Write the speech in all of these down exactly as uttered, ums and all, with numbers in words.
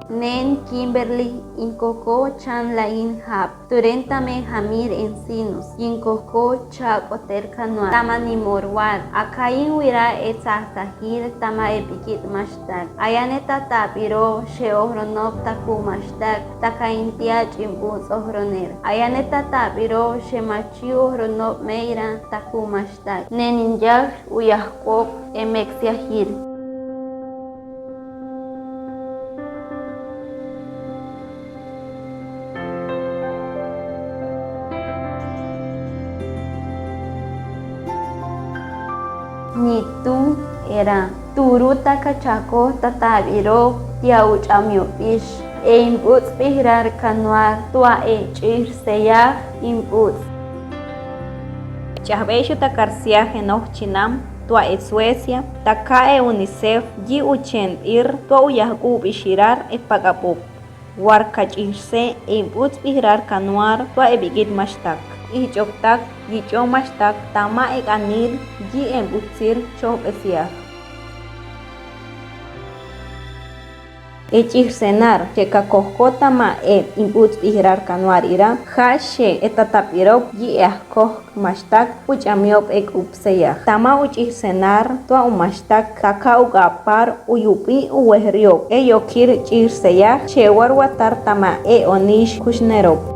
Neen Kimberly, inkokoo chan lain Hap, turenta me Jamir Encinos, inkokoo chak'o ter kanuar tama Nimorwar. Akain wira e tsahsahil tama Epikit Maxtak. Aya ne ta tabiro she ohronob ta ku maxtak, taka intiach imbuts ohroner. Aya ne ta tabiro she machi ohronob meyra ta ku maxtak. Neen inyajl u yahk'ob e mek'siahil. Nitun era, turu taka chakoj ta tabiro tia uch'amyobix e imbuts' bixral kanuar tua e ch'ijrseyaj imbuts'. Ch'ajbeyshu ta karsiaj e noj chinam tua e Suecia, taka e UNICEF yi uchent'ir tua u yahk'ub bixiral e pak'abub. Warka ch'ijrse e imbuts' bixral kanuar tua Epikit Maxtak, ijch'oktak, yich'on maxtak tama e k'anil yi e imbutsil chojbeseyaj. E ch'ijrsenar she kakojkot tama e imbuts' bixral kanuar ira, ja she e ta tabirob yi e ajkoj maxtak uch'amyob e k'ubseyaj. Tama uch'ijrsenar tua u maxtak taka u k'apar u yubi u weriob e yokil ch'ijrseyaj, chewal watar tama e onix kuxnerob.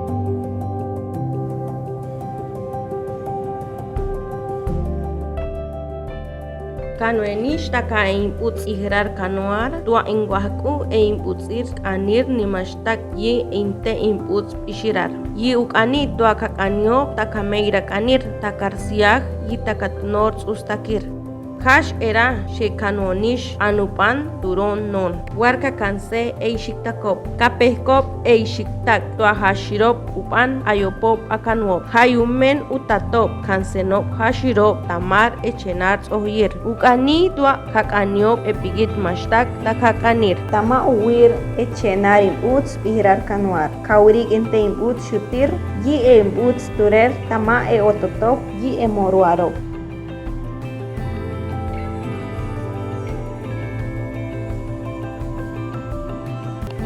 Kanwenix taka e imbuts' ch'ijral kanuar tua inwajk'u e imbuts'il k'anil ni maxtak yi inte imbuts' bixral. Yi uk'ani' tua kak'aniob taka meyra k'anil ta karsiaj yi taka tnor ts'ustakil. Jax era she kanwenix anuban turon non. Warka kanse ei xiktakob, kapejkob ei xiktak tua jaxirob uban ayobob akanwob. Ja yumen utatob kansenob jaxirob ta mar e chenar ts'oyil. Uk'ani' tua kak'aniob Epikit Maxtak taka k'anil. Tama uwir e chenar imbuts' bixral kanuar, kawirik inte imbuts' xutir yi e imbuts' turel tama e ototob yi e morwarob.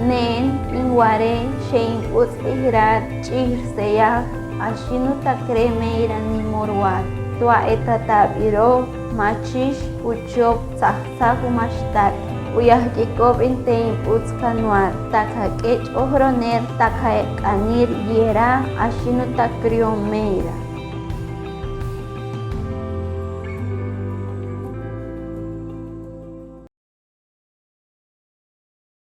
Neen inware she imbuts' bixral ch'ijrseyaj axinu ta kre meyra Nimorwar tua e ta tabirob machix uchob tsajsaj u maxtak. U yajk'ikob inte imbuts' kanuar taka k'ech ohroner taka e k'anil yera axinu ta krion meyra.